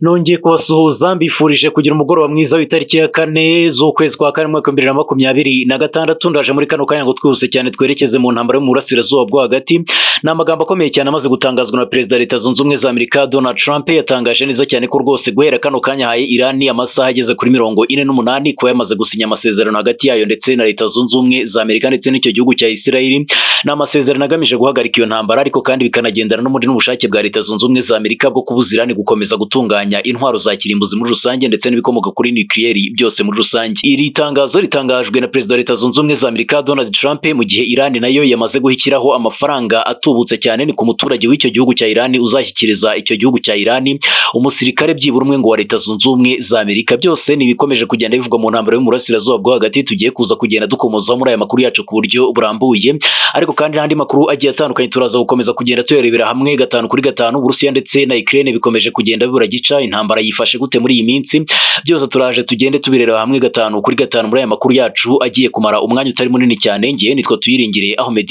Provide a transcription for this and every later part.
Nongeye kubasuhuza, mbifurije kugira umugoroba mwiza w'itariki ya 4 z'ukwezi kwa 4 umwaka 2026. Ndaje muri kano kanya ngo twihuse cyane twerekeze mu ntambara yo mu burasirazuba bwo hagati. Ni amagambo akomeye cyane amaze gutangazwa na Perezida wa Leta Zunze Ubumwe za Amerika Donald Trump. Yatangaje neza cyane ko rwose guhera kano kanya ahaye Irani amasaha ageze kuri 48 kuba yamaze gusinya amasezerano hagati yayo ndetse na Leta Zunze Ubumwe za Amerika ndetse n'icyo gihugu cya Israel. Ni amasezerano agamije guhagarika iyo ntambara, ariko kandi bikanagendana n'ubundi n'ubushake bwa Leta Zunze Ubumwe za Amerika bwo kubuza Irani gukomeza gutunganya intwaro za kirimbuzi muri rusange ndetse n'ibikomoka kuri nucleaire byose muri rusange. Iri tangazo ritangajwe na Perezida wa Leta Zunze Ubumwe za Amerika Donald Trump mu gihe Irani nayo yamaze guhikiraho amafaranga atubutse cyane ni ku muturage w'icyo gihugu cya Irani uzashyikiriza icyo gihugu cya Irani umusirikare byibura umwe ngo wa Leta Zunze Ubumwe za Amerika. Byose ni ibikomeje kugenda bivugwa mu ntambara yo mu burasirazuba bwo hagati, tugiye kuza kugenda dukomozaho muri aya makuru yacu ku buryo burambuye. Ariko kandi n'andi makuru agiye atandukanye turaza gukomeza kugenda tuyarebera hamwe gatanu kuri gatanu. Uburusiya ndetse na Ukraine bikomeje kugenda bibura gica, intambara yifashe gute muri iyi minsi? Byose turaje tugende tubireba hamwe gatanu kuri gatanu muri aya makuru yacu agiye kumara umwanya utari munini cyane. Ngiye nitwa Tuyiringire Ahmed,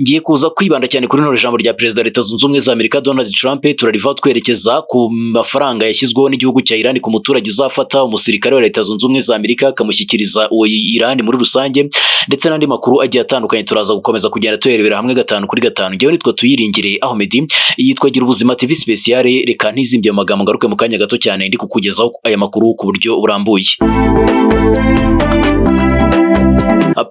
ngiye kuza kwibanda cyane kuri rino jambo rya Perezida wa Leta Zunze Ubumwe za Amerika Donald Trump. Turarivaho twerekeza ku mafaranga yashyizweho n'igihugu cya Iran ku muturage uzafata umusirikare wa Leta Zunze Ubumwe za Amerika akamushyikiriza uwo Iran muri rusange, ndetse n'andi makuru agiye atandukanye turaza gukomeza kugenda tuyarebera hamwe gatanu kuri gatanu. Ngewe nitwa Tuyiringire Ahmed, yitwa Gira Ubuzima TV Speciale. Reka ntizimbye amagambo, ngaruke mu kanya gato cyane ndi kukugezaho aya makuru ku buryo burambuye.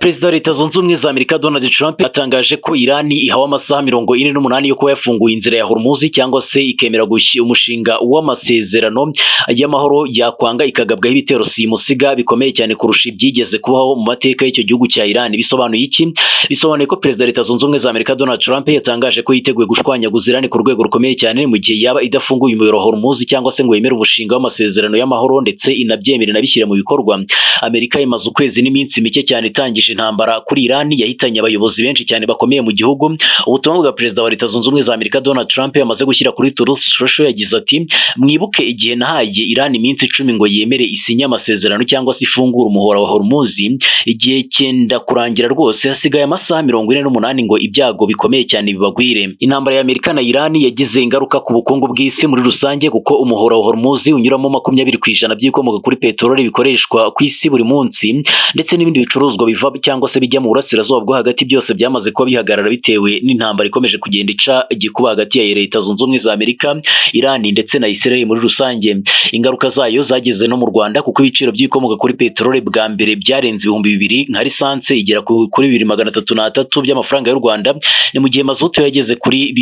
Perezida wa Leta Zunze Ubumwe za Amerika Donald Trump atangaje ko Irani ihawe amasaha 48 yo kuba yafunguye inzira ya Hormuz cyangwa se ikemera umushinga w'amasezerano y'amahoro, yakwanga ikagabwaho ibitero simusiga bikomeye cyane kurusha ibyigeze kubaho mu mateka y'icyo gihugu cya Irani. Bisobanuye iki? Bisobanuye ko Perezida wa Leta Zunze Ubumwe za Amerika Donald Trump yatangaje ko yiteguye gushwanyaguza Irani ku rwego rukomeye cyane mu gihe yaba idafunguye umuyoboro wa Hormuz cyangwa se ngo yemere umushinga w'amasezerano y'amahoro ndetse inabyemere inabishyire mu bikorwa. Amerika imaze ukwezi n'iminsi mike cyane itangije intambara kuri Irani yahitanye abayobozi benshi cyane bakomeye mu gihugu. Ubutumwa bwa Perezida wa Leta Zunze Ubumwe za Amerika Donald Trump yamaze gushyira kuri Truth Social yagize ati: "Mwibuke igihe nahaye Irani iminsi 10 ngo yemere isinye amasezerano cyangwa se ifungure umuhora wa Hormuz, igihe cyenda kurangira rwose, hasigaye amasaha 48 ngo ibyago bikomeye cyane bibagwire." Intambara ya Amerika na Irani yagize ingaruka ku bukungu bw'isi muri rusange, kuko umuhora wa Hormuz unyuramo 20% by'ibikomoka kuri peteroli bikoreshwa ku isi buri munsi, ndetse n'ibindi bicuruzwa biva cyangwa se bijya mu burasirazuba bwo hagati byose byamaze kuba bihagarara bitewe n'intambara ikomeje kugenda ica igikuba hagati ya Leta Zunze Ubumwe za Amerika, Irani ndetse na Israel muri rusange. Ingaruka zayo zageze no mu Rwanda, kuko ibiciro by'ibikomoka kuri peteroli bwa mbere byarenze 2000, nka lisanse igera kuri 2303 by'amafaranga y'u Rwanda, ni mu gihe mazutu yageze kuri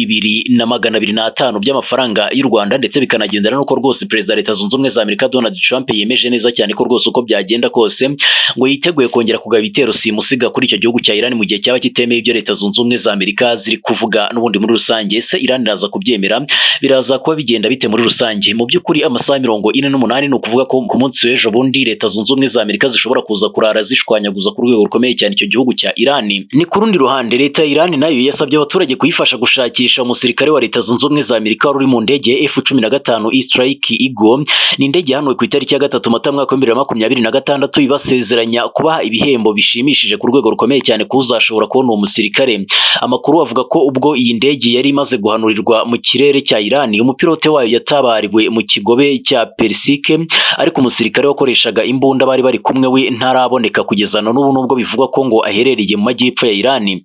2205 by'amafaranga y'u Rwanda. Ndetse bikanagendana n'uko rwose Perezida wa Leta Zunze Ubumwe za Amerika Donald Trump yemeje neza cyane ko rwose uko byagenda kose ngo yiteguye kongera kugaba ibitero simusiga kuri icyo gihugu cya Iran mu gihe cyaba kitemeye ibyo Leta Zunze Ubumwe za Amerika ziri kuvuga n'ubundi muri rusange. Ese Iran iraza kubyemera? Biraza kuba bigenda bite muri rusange? Mu by'ukuri amasaha 48 ni ukuvuga ko ku munsi w'ejo bundi Leta Zunze Ubumwe za Amerika zishobora kuza kurara zishwanyaguza ku rwego rukomeye cyane icyo gihugu cya Iran. Ni ku rundi ruhande, Leta ya Iran nayo yasabye abaturage kuyifasha gushakisha umusirikare wa Leta Zunze Ubumwe za Amerika wari uri mu ndege ya F-15 E Strike Eagle. Ni indege yahanuwe ku itariki ya 3 Mata mwaka 2026, ibasezeranya kubaha ibihembo bishimishije ku rwego rukomeye cyane kuzashobora kubona uwo musirikare. Amakuru avuga ko ubwo iyi ndege yari imaze guhanurirwa mu kirere cya Iran, umupilote wayo yatabariwe mu kigobe cya Persike, ariko umusirikare wakoreshaga imbunda bari bari kumwe we ntaraboneka kugeza na n'ubu, nubwo bivugwa ko ngo aherereye mu majyepfo ya Iran.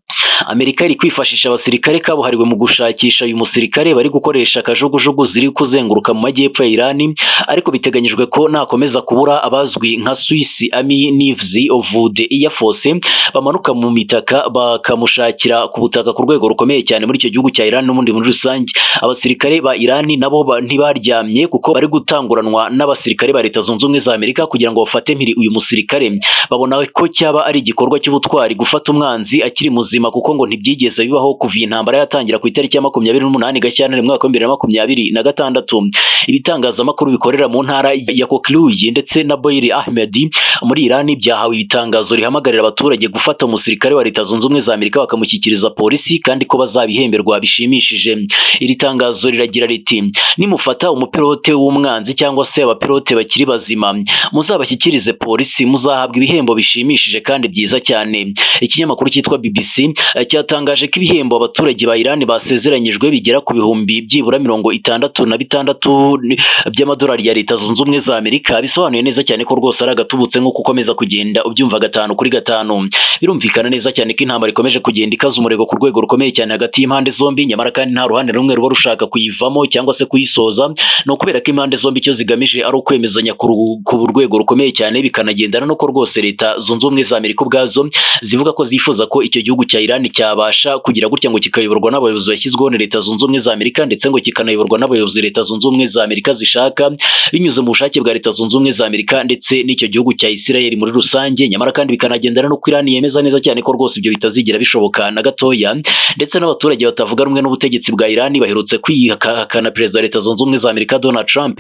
Amerika iri kwifashisha abasirikare kabuhariwe mu gushakisha uyu musirikare, bari gukoresha kajugujugu ziri kuzenguruka mu majyepfo ya Iran, ariko biteganyijwe ko nakomeza kubura abazwi nka Swiss Army Knives of the Air Force bamanuka mu mitaka bakamushakira ku butaka ku rwego rukomeye cyane muri icyo gihugu cya Iran n'ubundi muri rusange. Abasirikare ba Iran nabo ntibaryamye, kuko bari gutanguranwa n'abasirikare ba Leta Zunze Ubumwe za Amerika kugira ngo bafate mpiri uyu musirikare. Babona ko cyaba ari igikorwa cy'ubutwari gufata umwanzi akiri muzima, kuko ngo ntibyigeze bibaho kuva iyi ntambara yatangira ku itariki ya 28 Gashyantare mwaka wa 2026. Ibitangazamakuru bikorera mu ntara ya Kokluyi ndetse na Boyri Ahmed muri Iran byahawe ibitangazo itangazo rihamagarira abaturage gufata umusirikare wa Leta Zunze Ubumwe za Amerika bakamushyikiriza polisi, kandi ko bazabihemberwa bishimishije. Iri tangazo riragira riti: "Nimufata umupilote w'umwanzi cyangwa se abapilote bakiri bazima, muzabashyikirize polisi, muzahabwa ibihembo bishimishije kandi byiza cyane." Ikinyamakuru cyitwa BBC cyatangaje ko ibihembo abaturage ba Iran basezeranyijwe bigera ku bihumbi byibura 66 by'amadolari ya Leta Zunze Ubumwe za Amerika. Bisobanuye neza cyane ko rwose ari agatubutse, nk'uko ukomeza kugenda ubyumva gatanu kuri gatanu. Birumvikana neza cyane ko intambara ikomeje kugenda ikaza umurego ku rwego rukomeye cyane hagati y'impande zombi, nyamara kandi nta ruhande rumwe ruba rushaka kuyivamo cyangwa se kuyisoza. Ni ukubera ko impande zombi icyo zigamije ari ukwemezanya ku rwego rukomeye cyane, bikanagendana n'uko rwose Leta Zunze Ubumwe za Amerika ubwazo zivuga ko zifuza ko icyo gihugu cya Iran cyabasha kugira gutya ngo kikayoborwa n'abayobozi bashyizweho na Leta Zunze Ubumwe za Amerika, ndetse ngo kikanayoborwa n'abayobozi Leta Zunze Ubumwe za Amerika zishaka, binyuze mu bushake bwa Leta Zunze Ubumwe za Amerika ndetse n'icyo gihugu cya Israel muri rusange. Nyamara kandi bikanagendana n'uko Iran yemeza neza cyane ko rwose ibyo bitazigera bishoboka na gatoya. Ndetse n'abaturage batavuga rumwe n'ubutegetsi bwa Iran baherutse kwihakana perezida wa Leta Zunze Ubumwe za Amerika Donald Trump,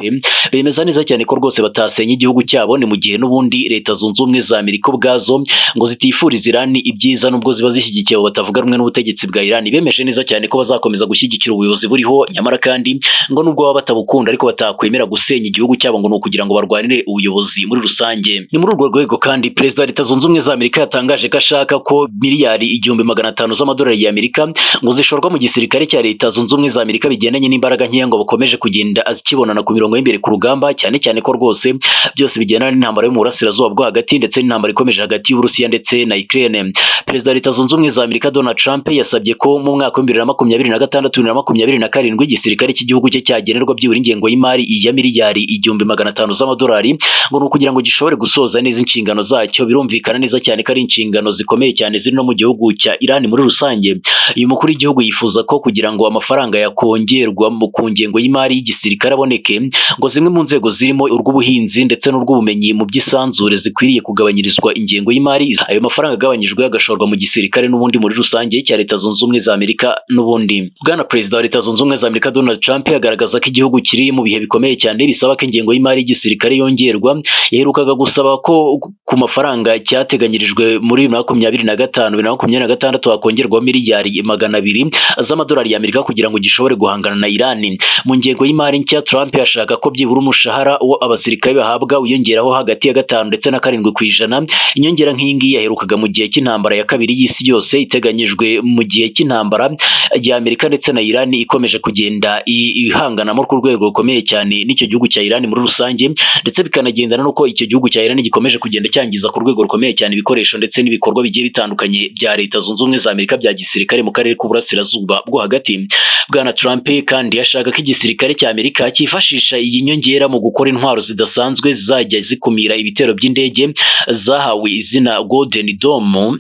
bemeza neza cyane ko rwose batasenya igihugu cyabo. Ni mu gihe n'ubundi Leta Zunze Ubumwe za Amerika ubwazo ngo zitifuriza Iran ibyiza, nubwo ziba zishyigikiye abo batavuga rumwe n'ubutegetsi bwa Iran. Bemeje neza cyane ko bazakomeza gushyigikira ubuyobozi buriho, nyamara kandi ngo nubwo baba batabukunda ariko batakwemera gusenya igihugu cyabo ngo ni ukugira ngo barwanire ubuyobozi muri rusange. Ni muri urwo rwego kandi perezida wa Leta Zunze Ubumwe za Amerika yatangaje ko ashaka ko miliyari 1500 z'amadolari y'Amerika ngo zishorwa mu gisirikare cya Leta Zunze Ubumwe za Amerika, bigendanye n'imbaraga nkeya ngo bakomeje kugenda azikibonana ku mirongo y'imbere ku rugamba, cyane cyane ko rwose byose bigendana n'intambara yo mu burasirazuba bwo hagati ndetse n'intambara ikomeje hagati y'Uburusiya ndetse na Ukraine. Perezida wa Leta Zunze Ubumwe za Amerika Donald Trump yasabye ko mu mwaka wa 2026, 2027 igisirikare cy'igihugu cye cyagenerwa byibura ingengo y'imari ya miliyari 1500 z'amadolari, ngo ni ukugira ngo gishobore gusoza neza inshingano zacyo. Birumvikana neza cyane ko ari inshingano zikomeye cyane ziri no mu gihugu cya Iran muri rusange. Uyu mukuru w'igihugu yifuza ko kugira ngo amafaranga yakongerwa ku ngengo y'imari y'igisirikare aboneke, ngo zimwe mu nzego zirimo urw'ubuhinzi ndetse n'urw'ubumenyi mu by'isanzure zikwiriye kugabanyirizwa ingengo y'imari, ayo mafaranga agabanyijwe agashorwa mu gisirikare n'ubundi muri rusange cya Leta Zunze Ubumwe za Amerika. N'ubundi bwana perezida wa Leta Zunze Ubumwe za Amerika Donald Trump agaragaza ko igihugu kiri mu bihe bikomeye cyane bisaba ko ingengo y'imari y'igisirikare yongerwa. Yaherukaga gusaba ko ku mafaranga cyateganyirijwe muri 2025, 2026 hakongerwaho miliyari 200 z'amadolari y'Amerika kugira ngo gishobore guhangana na Iran. Mu ngengo y'imari nshya, Trump ashaka ko byibura umushahara uwo abasirikare bahabwa wiyongeraho hagati ya 5 ndetse na 7%. Inyongera nk'iyi ngiyi yaherukaga mu gihe cy'intambara ya kabiri y'isi yose. Iteganyijwe mu gihe cy'intambara ya Amerika ndetse na Iran ikomeje kugenda ihanganamo ku rwego rukomeye cyane n'icyo gihugu cya Iran muri rusange, ndetse bikanagendana n'uko icyo gihugu cya Iran gikomeje kugenda cyangiza ku rwego rukomeye cyane ibikoresho ndetse n'ibikorwa bigiye bitandukanye bya Leta Zunze Ubumwe za Amerika bya gisirikare mu karere k'uburasirazuba bwo hagati. Bwana Trump kandi ashaka ko igisirikare cya Amerika cyifashisha iyi nyongera mu gukora intwaro zidasanzwe zizajya zikumira ibitero by'indege zahawe izina Golden Dome.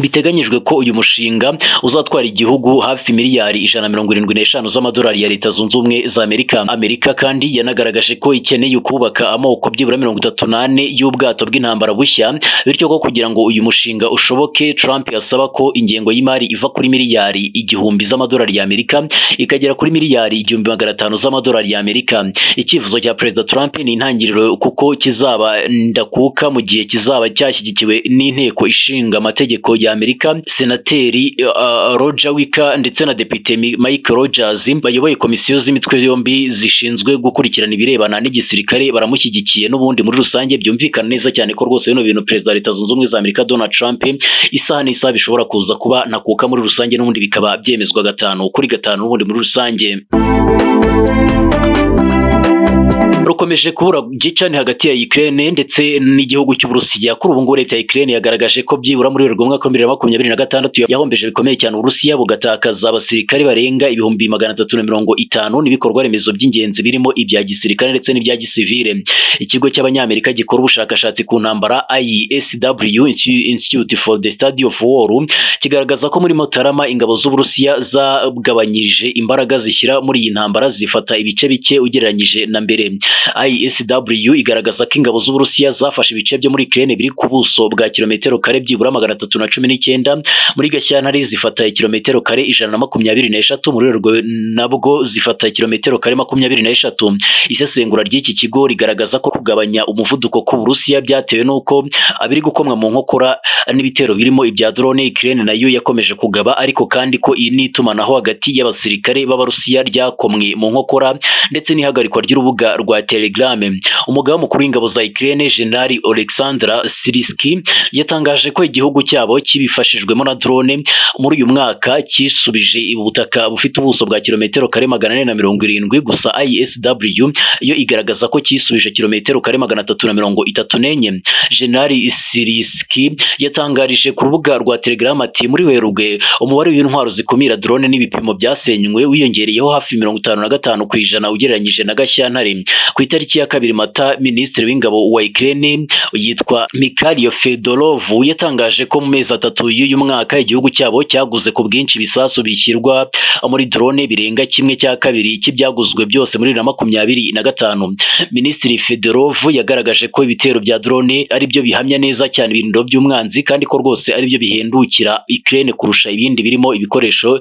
Biteganyijwe ko uyu mushinga uzatwara igihugu hafi miliyari 175 z'amadolari ya Leta Zunze Ubumwe za Amerika. Amerika kandi yanagaragaje ko ikeneye kubaka amoko byibura 34 y'ubwato bw'intambara bushya, bityo ko kugira ngo uyu mushinga ushoboke, Trump asaba ko ingengo y'imari iva kuri miliyari 1000 z'amadolari y'Amerika ikagera kuri miliyari 1500 z'amadolari y'Amerika. Icyifuzo cya Perezida Trump ni intangiriro, kuko kizaba ndakuka mu gihe kizaba cyashyigikiwe n'inteko ishinga amategeko ya Amerika. Senateri Roger Wicker ndetse na Depite Mike Rogers bayoboye komisiyo z'imitwe yombi zishinzwe gukurikirana ibirebana n'igisirikare baramushyigikiye n'ubundi muri rusange. Byumvikana neza cyane ko rwose bino bintu Perezida wa Leta Zunze Ubumwe za Amerika Donald Trump isaha n'isaha bishobora kuza kuba ntakuka muri rusange, n'ubundi bikaba byemezwa gatanu kuri gatanu n'ubundi muri rusange. Rukomeje kubura gicani hagati ya Ukraine ndetse n'igihugu cy'Uburusiya. Kuri ubu ngubu leta ya Ukraine yagaragaje ko byibura muri werurwe mwaka wa 2026 yahombeje bikomeye cyane Uburusiya, bugatakaza abasirikare barenga 350,000 n'ibikorwa remezo by'ingenzi birimo ibya gisirikare ndetse n'ibya gisivile. Ikigo cy'Abanyamerika gikora ubushakashatsi ku ntambara, ISW, Institute for the Study of War, kigaragaza ko muri Mutarama ingabo z'Uburusiya zagabanyije imbaraga zishyira muri iyi ntambara, zifata ibice bike ugereranyije na mbere. ISW igaragaza ko ingabo z'Uburusiya zafashe ibice byo muri Ukraine biri ku buso bwa kilometero kare byibura 319, muri Gashyantare zifata kilometero kare 123, muri Werurwe nabwo zifata kilometero kare 23. Isesengura ry'iki kigo rigaragaza ko kugabanya umuvuduko k'Uburusiya byatewe n'uko abiri gukomwa mu nkokora n'ibitero birimo ibya drone Ukraine nayo yakomeje kugaba, ariko kandi ko iyi n'itumanaho hagati y'abasirikare b'Abarusiya ryakomwe mu nkokora ndetse n'ihagarikwa ry'urubuga rwa Telegram. Umugaba mukuru w'ingabo za Ukraine, General Oleksandr Syrskyi, yatangaje ko igihugu cyabo kibifashijwemo na drone muri uyu mwaka kisubije ubutaka bufite ubuso bwa kilometero kare 470, gusa ISW yo igaragaza ko kisubije kilometero kare 334. General Syrskyi yatangarije ku rubuga rwa Telegram ati: "Muri Werurwe umubare w'intwaro zikumira drone n'ibipimo byasenywe wiyongereyeho hafi 55% ugereranyije na Gashyantare." Ku itariki ya 2 Mata, Minisitiri w'ingabo wa Ukraine yitwa Mikhailo Fedorov yatangaje ko mu mezi 3 y'uyu mwaka igihugu cyabo cyaguze ku bwinshi ibisasu bishyirwa muri drone birenga 1/2 cy'ibyaguzwe byose muri 2025. Minisitiri Fedorov yagaragaje ko ibitero bya drone ari byo bihamya neza cyane ibirindiro by'umwanzi, kandi ko rwose ari byo bihendukira Ukraine kurusha ibindi birimo ibikoresho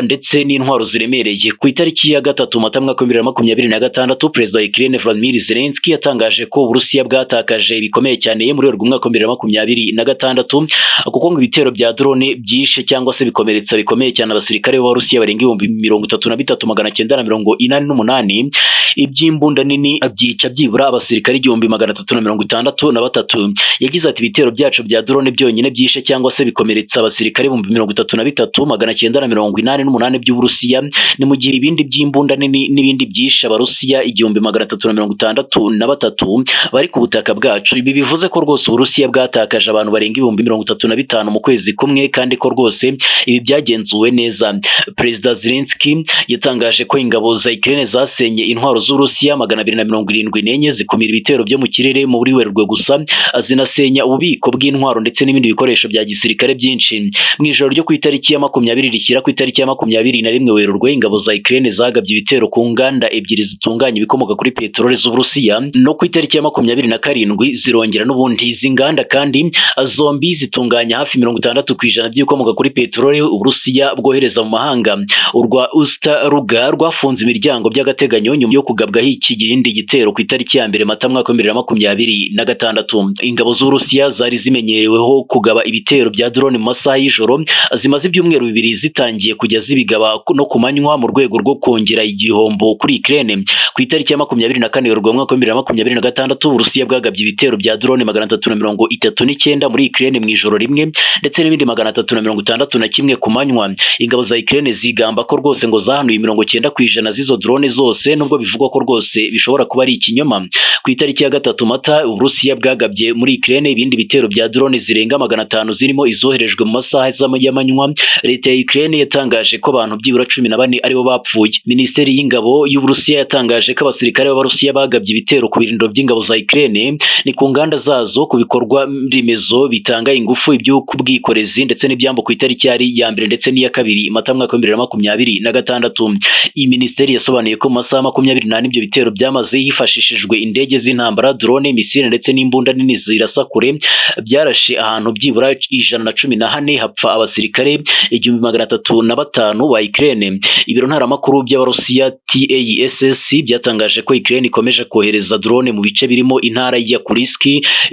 ndetse n'intwaro ziremereye. Ku itariki ya 3 Mata mwaka 2026, Perezida wa Ukraine Vladimir Zelensky yatangaje ko Uburusiya bwatakaje bikomeye cyane muri Werurwe umwaka 2026, kuko ngo ibitero bya drone byishe cyangwa se bikomeretsa bikomeye cyane abasirikare b'Abarusiya barenga 33,988, iby'imbunda nini byica byibura abasirikare 1,363. Yagize ati: "Ibitero byacu bya drone byonyine byishe cyangwa se bikomeretsa abasirikare 33,988 by'Uburusiya, ni mu gihe ibindi by'imbunda nini n'ibindi byishe Abarusiya 1,363 bari ku butaka bwacu. Ibi bivuze ko rwose Uburusiya bwatakaje abantu barenga 35,000 mu kwezi kumwe, kandi ko rwose ibi byagenzuwe neza." Perezida Zelensky yatangaje ko ingabo za Ukraine zasenye intwaro z'Uburusiya 274, zikumira ibitero byo mu kirere muri Werurwe gusa, zinasenya ububiko bw'intwaro ndetse n'ibindi bikoresho bya gisirikare byinshi. Mu ijoro ryo ku itariki ya 20 rishyira ku itariki ya 21 Werurwe, ingabo za Ukraine zagabye ibitero ku nganda 2 zitunganya ibikomoka kuri peteroli z'Uburusiya, no ku itariki ya 27 zirongera n'ubundi. Izi nganda kandi zombi zitunganya hafi 60% by'ibikomoka kuri peteroli Uburusiya bwohereza mu mahanga. Urwa Usta-Luga rwafunze imiryango by'agateganyo nyuma yo kugabwaho iki gihindi gitero ku itariki ya 1 Mata mwaka 2026. Ingabo z'Uburusiya zari zimenyereweho kugaba ibitero bya drone mu masaha y'ijoro, zimaze ibyumweru 2 zitangiye kujya zibigaba no ku manywa mu rwego rwo kongera igihombo kuri Ukraine. Ku itariki ya 24 Werurwe mwaka 2026, Uburusiya bwagabye ibitero bya drone 339 muri Ukraine mu ijoro rimwe, ndetse n'ibindi 361 ku manywa. Ingabo za Ukraine zigamba ko rwose ngo zahanuye 90% z'izo drone zose, nubwo bivugwa ko rwose bishobora kuba ari ikinyoma. Ku itariki ya 3 Mata, Uburusiya bwagabye muri Ukraine ibindi bitero bya drone zirenga 500 zirimo izoherejwe mu masaha y'amanywa. Leta ya Ukraine yatangaje ko abantu byibura 14 aribo bapfuye. Minisiteri y'ingabo y'Uburusiya yatangaje ko abasirikare b'Abarusiya bagabye ibitero ku birindiro by'ingabo za Ukraine, ni ku nganda zazo, ku bikorwa remezo bitanga ingufu, iby'ubwikorezi ndetse n'ibyambu ku itariki yari ya 1 ndetse n'iya 2 Mata mwaka 2026. Iyi minisiteri yasobanuye ko mu masaha 24 ibyo bitero byamaze hifashishijwe indege z'intambara, drone, misile ndetse n'imbunda nini zirasa kure, byarashe ahantu byibura 114 hapfa abasirikare 1,305 ba Ukraine. Ibiro ntaramakuru by'Abarusiya TASS byatangaje ko Ukraine ikomeje kohereza drone mu bice birimo intara ya Kursk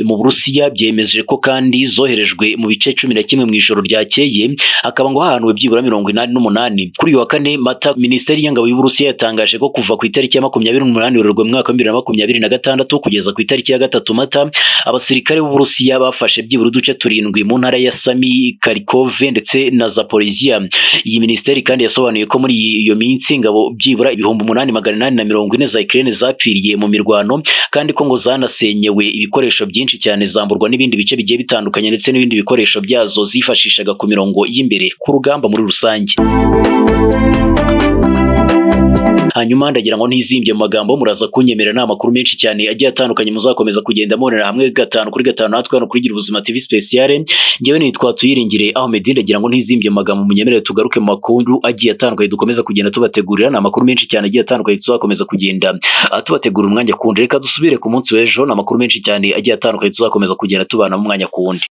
mu Burusiya. Byemeje ko kandi zoherejwe mu bice 11 mu ijoro ryakeye, hakaba ngo hahanuwe byibura 88. Kuri uyu wa 4 Mata, Minisiteri y'ingabo y'Uburusiya yatangaje ko kuva ku itariki ya 28 Werurwe mwaka 2026 kugeza ku itariki ya 3 Mata, abasirikare b'Uburusiya bafashe byibura uduce 7 mu ntara ya Sami, Kharkov ndetse na Zaporizhia. Iyi minisiteri kandi yasobanuye ko muri iyo minsi ingabo byibura 8,840 za Ukraine zapfiriye mu mirwano, kandi ko ngo zanasenyewe ibikoresho byinshi cyane, zamburwa n'ibindi bice bigiye bitandukanye ndetse n'ibindi bikoresho byazo zifashishaga ku mirongo y'imbere ku rugamba muri rusange. Hanyuma ndagira ngo ntizimbye mu magambo, muraza kunyemerera, ni amakuru menshi cyane agiye atandukanye muzakomeza kugenda mubonera hamwe gatanu kuri gatanu natwe hano kuri Gira Ubuzima TV Speciale. Njyewe nitwa Tuyiringire Ahmed, ndagira ngo ntizimbye mu magambo munyemerere tugaruke mu makuru agiye atandukanye dukomeza kugenda tubategurira. Ni amakuru menshi cyane agiye atandukanye tuzakomeza kugenda tubategura umwanya ku wundi. Reka dusubire ku munsi w'ejo, ni amakuru menshi cyane agiye atandukanye tuzakomeza kugenda tubana mu mwanya ku wundi.